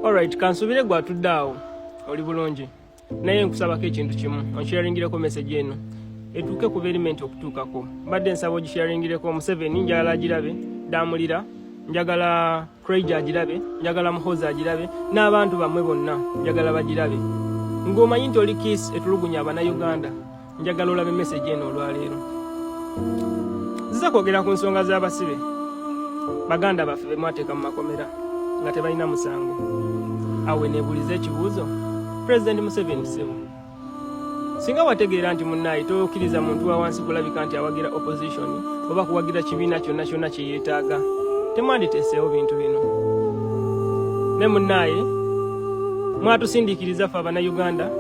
Alright, kansubire gwatudde awo oli bulungi, naye nkusabako ekintu kimu, onsharingireko message eno etuuke ku berimenti okutuukako. Mbadde nsaba ogisharingireko Museveni, njagala agirabe, Damulira njagala, Craig agirabe, njagala Muhozi agirabe, n'abantu bammwe bonna njagala bagirabe. Ng'omanyi nti oli kiisi etulugunya Abannayuganda, njagala olabe message eno olwaleero. Nziza kwogera ku nsonga z'abasibe baganda baffe be mwateeka mu makomera nga tebalina musango. Awe neebuuliza ekibuuzo, Pulezidenti Museveni, ssebo, singa wategeera nti munnaaye tokkiriza muntu wa wansi kulabika nti awagira opposition oba kuwagira kibiina kyonna kyonna kye yeetaaga, temwanditeeseewo bintu bino. Ne munnaaye mwatusindiikiriza ffe Abannayuganda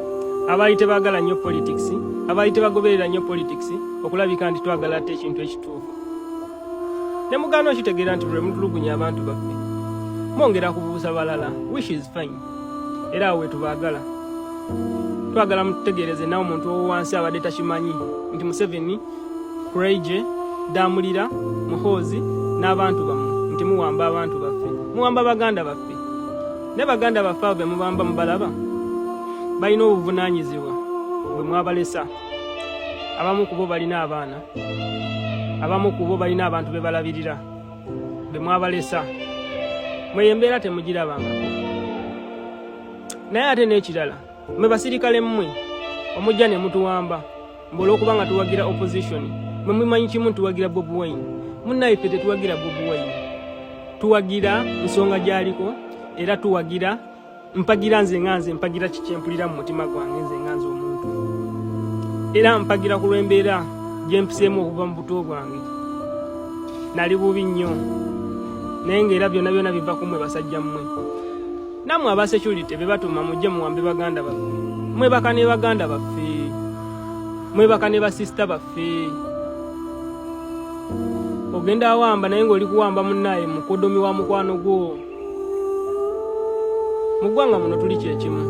abaali tebaagala nnyo politics, abaali tebagoberera nnyo politics, okulabika nti twagala ate ekintu ekituufu, ne mugaana okitegeera nti lwe mutulugunya abantu baffe mwongera kubuusa balala, which is fine. Era awo wetubaagala, twagala mututegeereze nawe omuntu owowansi abadde takimanyi nti Museveni, Craige, Damulira, Muhoozi n'abantu bammwe nti muwamba abantu baffe, muwamba baganda baffe. Ne baganda baffe abo be mubamba mubalaba balina obuvunaanyizibwa bwe mwabalesa. Abamu ku bo balina abaana, abamu ku bo balina abantu be balabirira be mwabalesa. Mweyo embeera temugirabangako. Naye ate n'ekirala, mwe basirikale mmwe omujja ne mutuwamba mbu olw'okuba nga tuwagira opposition. Mwe mumanyi kimu, tuwagira Bobi Wine. Munnaye, ffe tetuwagira Bobi Wine, tuwagira nsonga gy'aliko, era tuwagira, mpagira nze nga nze, mpagira kikyempulira mu mutima gwange nze nga nze omuntu, era mpagira ku lw'embeera gye mpiseemu okuva mu buto bwange. Nali bubi nnyo, naye ng'era byonna byonna biva ku mmwe basajja mmwe. Nammwe aba security be batuma mujje muwambe baganda baffe, mwebaka ne baganda baffe, mwebaka ne basisita baffe. Ogenda awamba naye ng'oli kuwamba munnaaye mukodomi wa mukwano gwo. Mu ggwanga muno tuli kyekimu,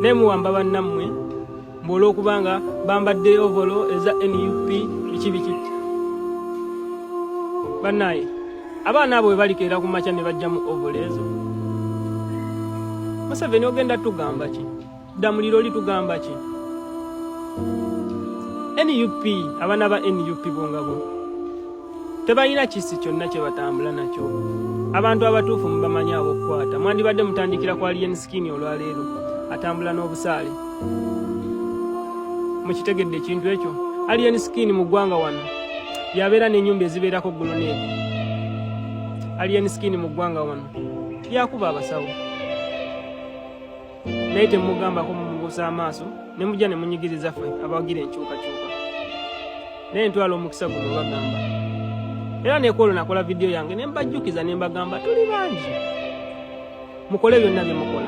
naye muwamba bannammwe mbu olw'okubanga bambadde overall eza NUP, biki biki. Bannaye, abaana abo bwe balikeera ku makya ne bajjamu overall ezo, Museveni ogenda tugamba ki? Ddamuliro oli tugamba ki? NUP, abaana ba NUP bongabo tebalina kisi kyonna kye batambula nakyo. Abantu abatuufu mubamanyi ab'okukwata. Mwandibadde mutandikira ku Alien Skin, olwaleero atambula n'obusaale. Mukitegedde ekintu ekyo? Alien Skin mu ggwanga wano yabeera n'ennyumba ezibeerako grenade. Alien Skin mu ggwanga wano yakuba abasawo, naye temugambako, mumubuusa amaaso ne mujja ne munyigiriza ffe abawagira enkyukakyuka. Naye ntwala omukisa guno bagamba, era nekwolwo nakola vidiyo yange ne mbajjukiza ne mbagamba, tuli bangi, mukole byonna bye mukola,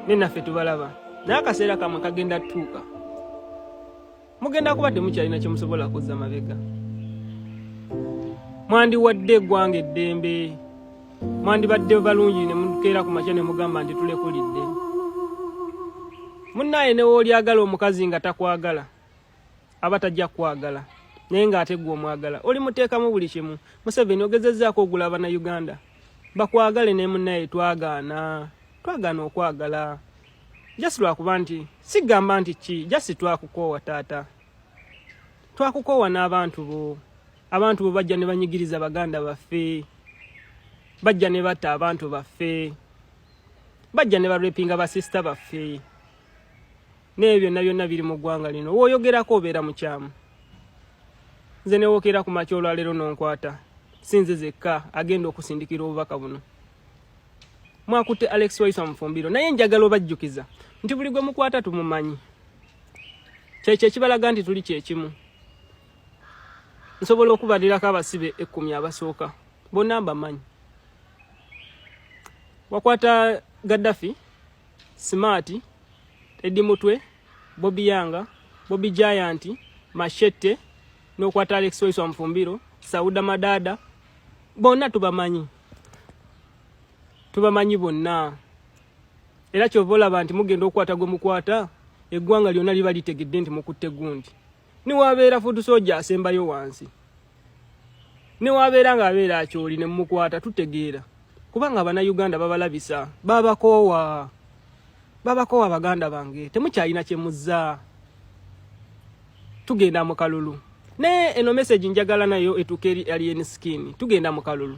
ne naffe tubalaba, naye akaseera kamwe kagenda tutuuka, mugenda kuba temukyalina kyemusobola kuzza mabega. Mwandiwadde eggwanga eddembe, mwandibadde balungi ne mukeera ku makya ne mugamba nti tulekulidde. Munnaaye, ne woolyagala omukazi nga takwagala, aba tajja kukwagala, naye ng'ate gwe omwagala, oli muteekamu buli kimu. Museveni, ogezezzaako ogula Abannayuganda bakwagale, naye munnaye twagaana, twagaana okwagala just lwakuba nti sigamba nti ki, just twakukoowa taata, twakukoowa n'abantu bo. Abantu bo bajja ne banyigiriza baganda baffe, bajja ne batta abantu baffe, bajja ne barepinga basisita baffe, n'ebyo byonna byonna biri mu ggwanga lino. Wooyogerako obeera mukyamu. Nze newokeera ku makya olwaleero n'onkwata, si nze zekka agenda okusindikira obubaka buno. Mwakutte Alex Waiswa Mufumbiro, naye njagala obajjukiza nti buli gwe mukwata tumumanyi. Kyekyo ekibalaga nti tuli kyekimu. Nsobola okubalirako abasibe 10 abasooka, bonna mbamanyi. Wakwata Gaddafi, Smart, Eddie Mutwe, Bobi Yanga, Bobi Giant, Machete, n'okwata Alex Waiswa Mufumbiro, Sauda Madada, bonna tubamanyi, tubamanyi bonna. Era kyova olaba nti mugenda okukwata gwe mukwata, eggwanga lyonna liba litegedde nti mukutte gundi. Niwabeera foot soldier asembayo wansi, niwabeera ng'abeera akyoli ne mumukwata, tutegeera. Kubanga Abannayuganda babalabisa, babakoowa, babakoowa. Baganda bange, temukyalina kyemuzza. Tugenda mu kalulu. Naye eno message njagala nayo etuuke eri Alien Skin. Tugenda mu kalulu,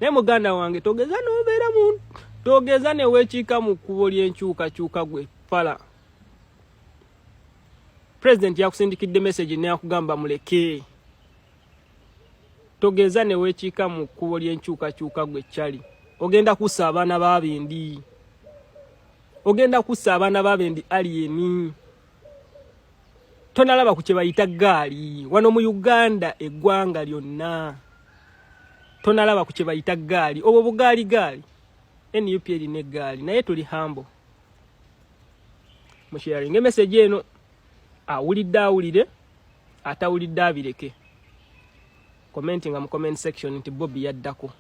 naye muganda wange, togeza nobeera mu, togeza neweekiika mu kkubo ly'enkyukakyuka. Gwe fala, President yakusindikidde message neyakugamba muleke. Togeza neweekiika mu kkubo ly'enkyukakyuka. Gwe kyali ogenda kussa abaana b'abendi, ogenda kussa abaana b'abendi. Alien, tonalaba ku kye bayita gaali wano mu Uganda, eggwanga lyonna tonalaba ku kye bayita gaali. Obwo bugaali gaali, NUP erina eggaali, naye tuli humble. Musharinga emessage eno. Awulidde awulire, atawulidde abireke. Commentinga mu comment section nti Bobi yaddako.